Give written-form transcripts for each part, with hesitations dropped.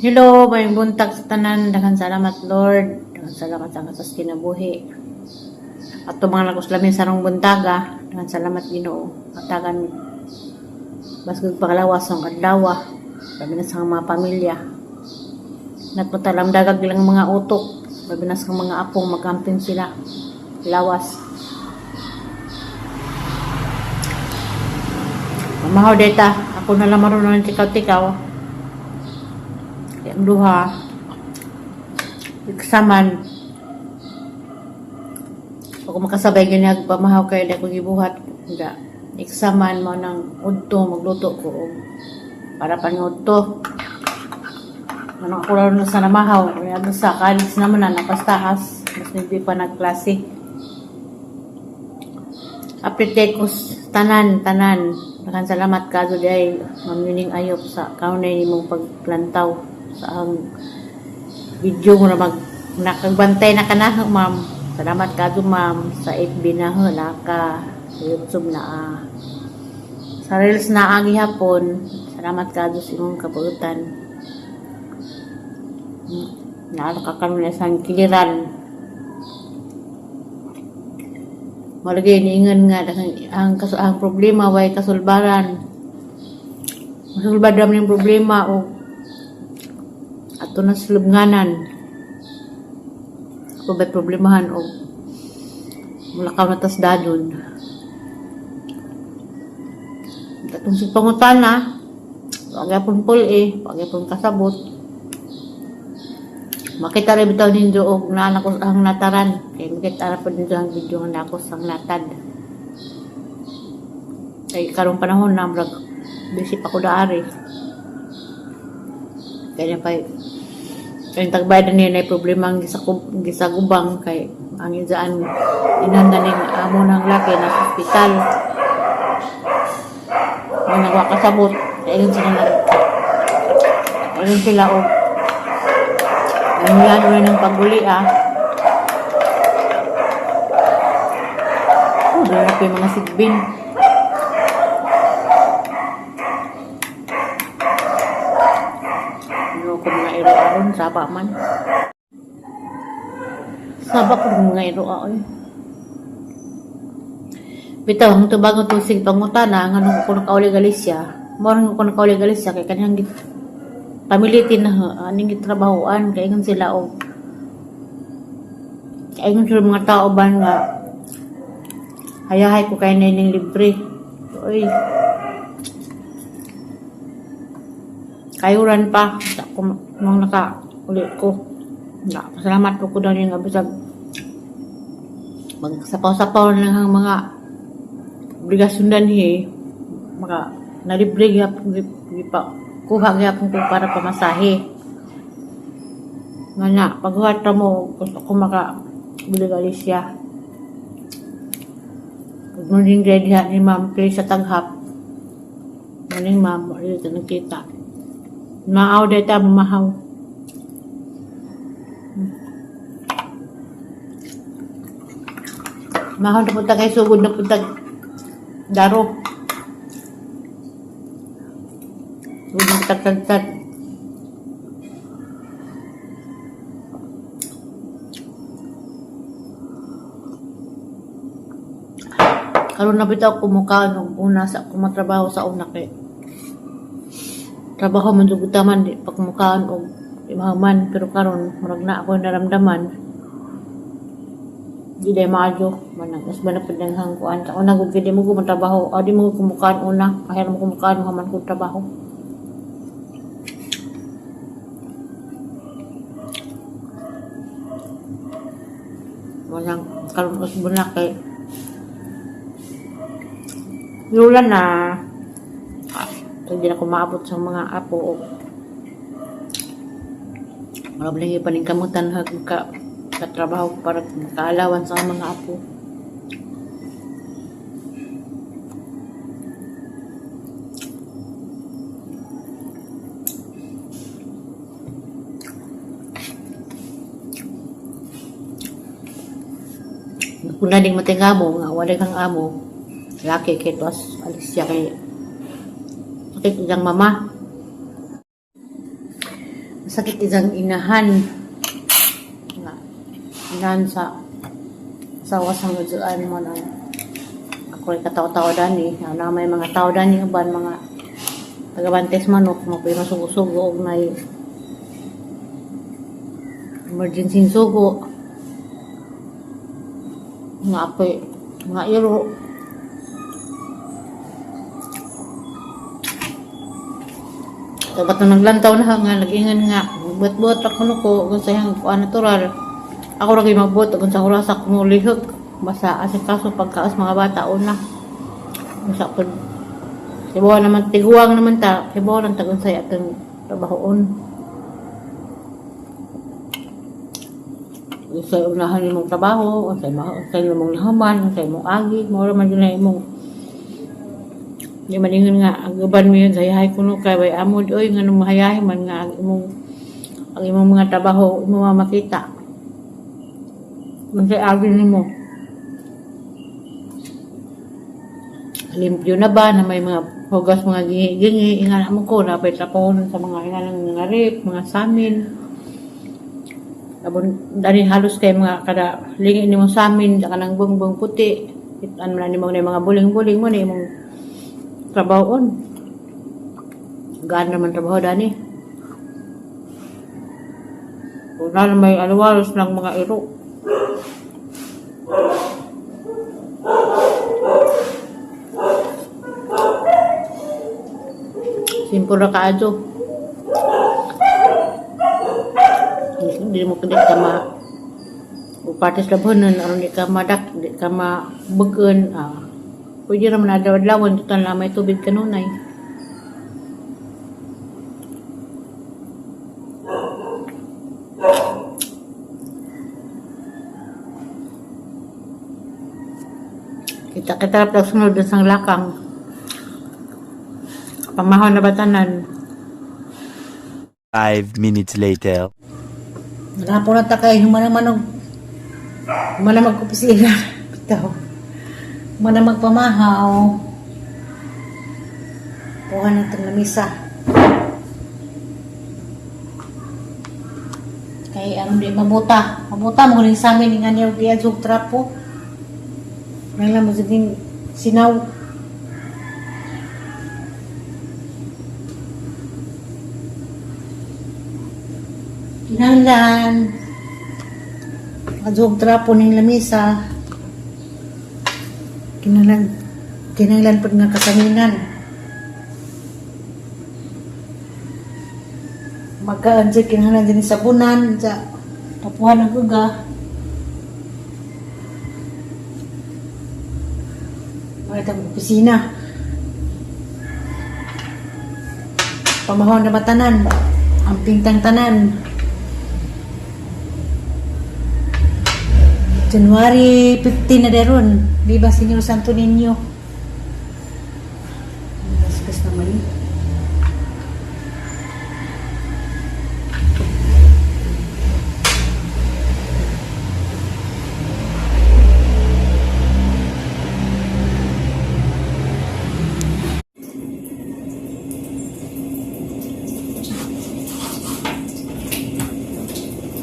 Hello, may buntag sa tanan. Daghang salamat, Lord. Daghang salamat sa sa kinabuhi. Ato mga nakuslamin sa rong buntaga. Daghang salamat, Ginoo. Hatagan basgog panglawas ang adlaw. Labi na sa mga pamilya. Nagputalam dagag ilang mga utok. Labi na sa mga apong magamping sila. Lawas. Mamahaw data. Ako na lang marunong ng tikaw-tikaw. Kaya ang duha. Iksaman. Ako makasabay ganyan pamahaw kay di ako gibuhat. Nga. Iksaman mo ng udto magluto ko og para pangudto. Ano ako laro na sa namahaw. Kaya ano sa college naman na napastahas. Mas hindi pa nagklase. Update ko tanan, tanan. Daghang salamat kaso di Ma'am Yuning Ayop sa kaunay nimong paglantaw sa ang video mo na mag nakagbantay na ka na, ma'am. Salamat kaso, ma'am, sa FB na ho, naka sa YouTube na ah. Sa Reels na agi hapon. Salamat kaso sa imong kabuutan. Naano ka karon na sa kiliran. Malagay niingon nga ang ang problema way kasulbaran. Masulbad ra man yung problema o ato na sulubnganan. Ako ba'y problemahan o mulakaw na tas dadon. Atong si pangutana, wag yapon pul eh, wag yapon kasabot. Makita rin bitaw ninyo og naa ko ang nataran. Kay makita ra po ninyo ang video nga nako sang natad. Kay karong panahon na murag busy pa ko daari. Kaya pa kay tagbayad niya na problema ang gisagubang kay ang izaan inanda ning amo ng laki na sa ospital. Mo nagwa kasabot. Kay ingon sila ingon sila og ano yan, wala ng paguli ah. Oh, dala pa yung mga sigbin. Ano ko mga iro aron, saba man. Saba ko mga iro aron. Bitaw, ang tubag ng tusig pangutana, nga nung ko nakauli Galicia, mo rin ko nakauli Galicia, kay kaniyang pamilitin na aning gitrabahoan, kay ingon sila og kay ingon sila mga tao ba nga hayahay ko kay ning libre. Oy. Kayuran pa sa ko mga naka uli ko. Na, pasalamat po ko daw nga bisag magsapaw-sapaw na lang ang mga obligasyon danhi maka nalibre gyapon gipa kuha gyapon ko para pamasahe. Nga na paghuhat ra mo gusto ko maka Galicia. Good morning ready ha ni Ma'am Clay sa Taghap. Morning, ma'am, wala dito nakita. Maaw data mahaw. Mahaw na punta kay sugod na punta daro. Sugod na punta tagtad. Karon na bitaw kumukaon og una sa kumatrabaho sa una kay trabaho man jud man di pa kumukaon og imahaman, pero karon murag na ako naramdaman di day maayo man ang usba na pud ang kuan sa una gud kay di mo ko matrabaho, di mo ko kumukaon una kahit mo kumukaon haman ko trabaho. Walang karon usba na kay Lula na hindi na ko maabot sa mga apo o marami lang yung paningkamutan hag ka katrabaho para makaalawan sa mga apo. Kung na ding matingamo nga wala kang amo laki kay tuas alis siya kay sakit iyang mama. Sakit isang inahan. Nga, inahan sa asawa sa ngaduan mo na ako rin katawa-tawa dani. Na may mga tao dani uban mga tagabantes manok mo pero sugo-sugo og nay emergency sugo nga apoy mga iro. Dapat na naglantaw na nga nag-ingan nga buot-buot ra kuno ko kung sa iyang kuan natural. Ako ra kay magbuot kung sa oras ako lihok basta asikaso pagkaos mga bata una. Unsa pud kibaw naman tiguang naman ta, kibaw lang tag unsay atong trabahoon. Unsay unahan imong trabaho, unsay ma unsay imong nahuman, unsay imong agi, mao ra man gyud na imong. Di man ingon nga ang uban mo yun sa hayahay kuno kay way amod oy nga nung mahayahay man nga ang imong mga trabaho imo makita. Unsay agi nimo? Limpyo na ba na may mga hugas, mga gingi-gingi ingana mo ko na trabaho sa mga inganang mga rip, mga samin. Abon dani halos kay mga kada lingi nimo samin sa kanang bungbong puti. Itan man nimo na mga buling-buling mo na imong trabahoon. Gaan naman trabaho dani. Una na may alwalos ng mga iro. Simple ra kaadto. Hindi mo di ka ma upatis labonon aron di ka madak, di ka mabugon. Ah. Pwede raman adlaw-adlawon, total na may tubig kanunay. Kita-kita lang sunod sa lakang. Pamahon na batanan. 5 minutes later. Napo na ta kay humana man og humana mag-opisina. Bitaw. Humana magpamahaw. Kuha na itong lamisa. Kay ano di mabuta. Mabuta mo rin sa amin nga niya giadzog trapo. Nang mo saging sinaw. Kinahanglan adzog trapo ning lamisa. Kinahanglan kinahanglan pud nga kasaminan. Magkaan siya kinahanglan din sabunan sa tapuhan ang uga. Mga itong opisina. Pamahon na batanan. Ang pintang tanan. January 15 na deron. Viva Señor Santo Niño. Gasgas naman yun.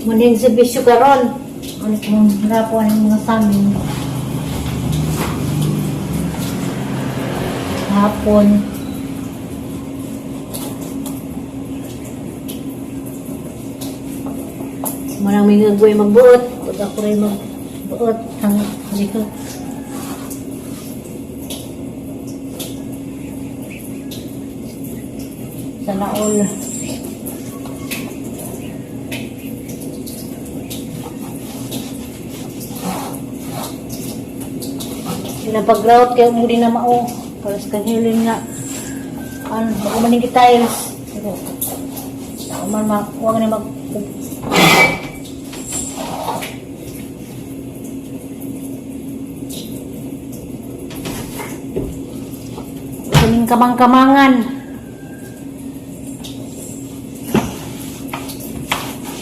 Muning serbisyo karon. Ulit mong harapan ang mga samin. Hapon. Manang may gagawin magbuot. Pag ako rin magbuot. Ang likod. Sana all. Pinapag-grout kaya mo din na mao. Para sa kanhilin nga. Ano, bago man yung tiles. Pero, ako man ma, huwag na mag. Kaning kamang-kamangan.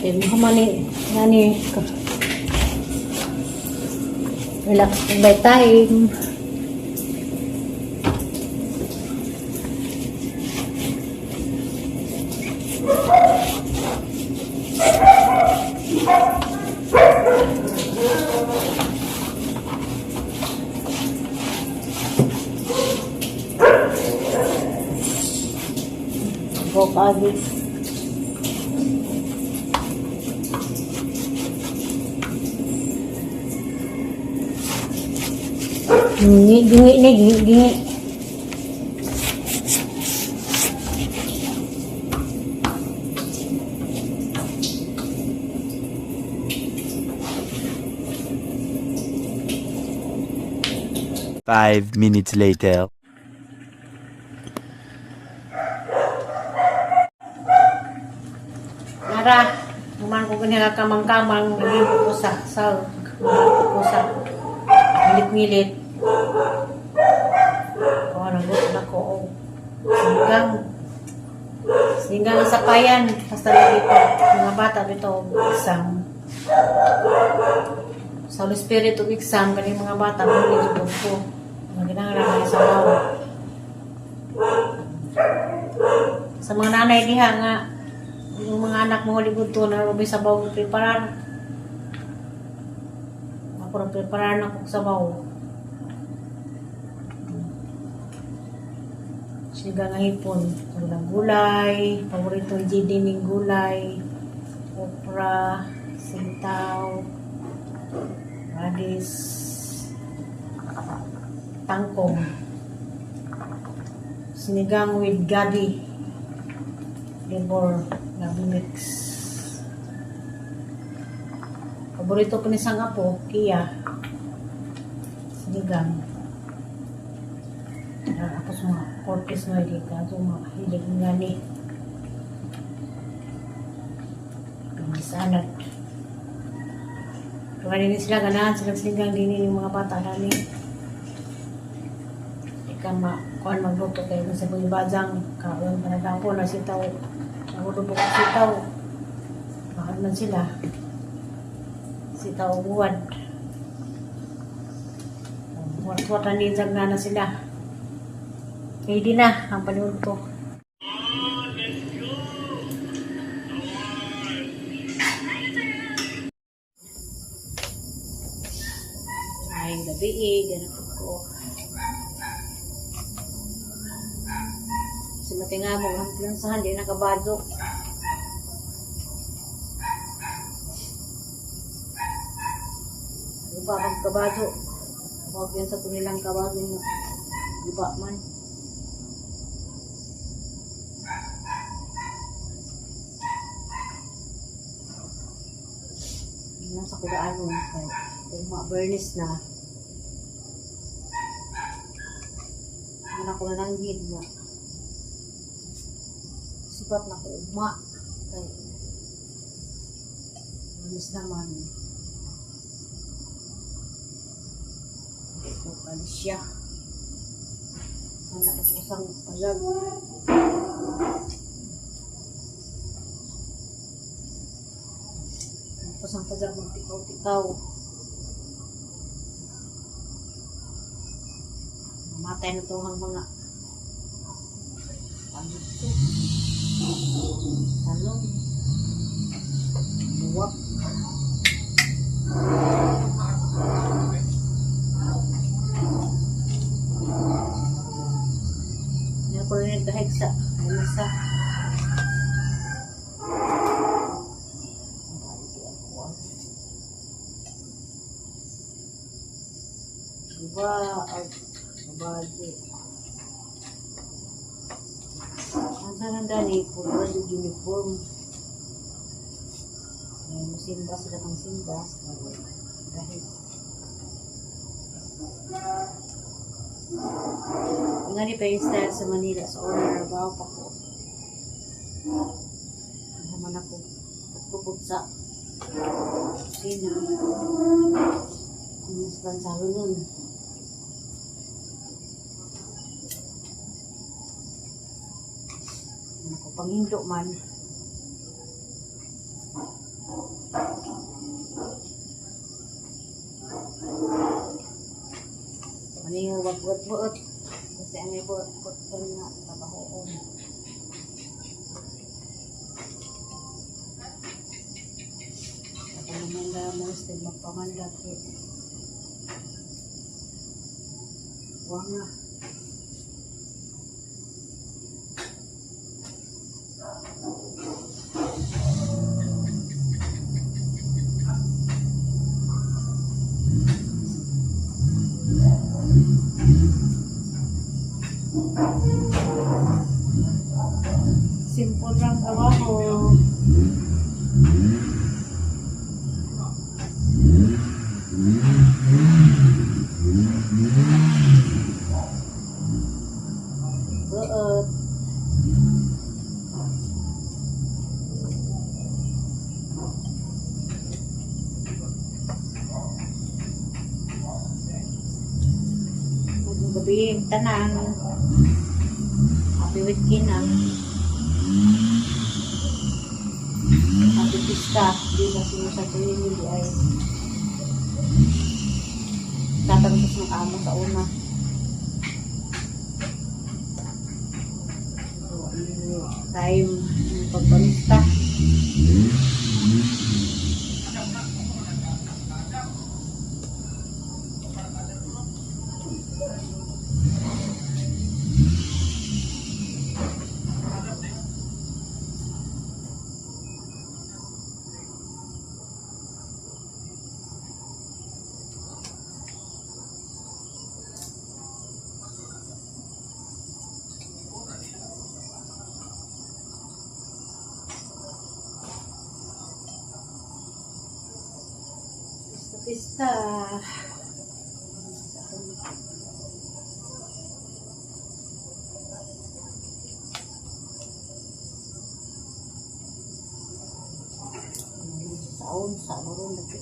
Eh, man ni, ngani, relax by time. kaagi. Gingi, gingi ni, gingi, gingi. 5 minutes later. Nara, human ko ganyan kamang-kamang, naging ko sa ko sa ngilit-ngilit. Oh, nagot na ko. Oh. Sinigang. Sinigang ang sapayan. Basta na dito. Mga bata dito, exam. Sa Holy Spirit of exam, ganing mga bata, mga gijibot ko. Mga ginanglan sa sabaw. Sa mga nanay diha nga, yung mga anak mo huli to na may sabaw preparar. Ako rin preparar na kong sabaw. Sinigang nga hipon. Walang gulay. Paborito ni JD ning gulay. Okra. Sitaw. Radish. Tangkong. Sinigang with gabi. Flavor. Gabi mix. Paborito ko ni sang apo, Kia. Sinigang. Tapos mga cortes na hindi ka. So, mga hilig nga ni. Sanat. Kaya din sila ganahan sila sinigang din yung mga bata nani. Ika ma kuan magluto kayo sa bajang kaon panagapo na sitaw. Nagulubok ang sitaw. Bakit man sila? Sitaw buwad. Huwat-huwat na na na sila. Ready na ang panuod ko. Ay, gabi eh. Ganun ko. Kasi matinga mo, ang sa hindi nakabadok. Iba kang kabado. Huwag yan sa kunilang kabado mo. Iba man. Tingnan sa kudaan mo. Kung ma-burnish na. Ano ko na langgid na. Sipat na ko ugma. Kay burnish naman. Hindi ko alis siya. Anak ko sang palag. Ako sang palag magtikaw-tikaw. Mamatay na to ang mga ano to? Talong. Buwak. Hindi ko rin nagdahig sa sa. Diba, ang kabado. Ang sarang dani, puro yung uniform. Ay, musimba sila pang simba. Dahil nga ni pa yung style sa Manila sa owner, bawo pa ko. Ang naman ako, pagpupod sa kusina. Ang sa nun. Ako panghindo man. Ano yung wag-wag-buot? Kasi ang buot-buot ko nga trabahoon. Ako naman na mga magpamanda kay Wah nga. Simple lang trabaho. Buot. Magandang gabi, tanan. Happy weekend ah. Happy pista. Di sa sinusa tuwing di ay tatangos ng amo sa una. So, ano, time ng pagpamista. Pista, pista. Saon, sa maroon lagi.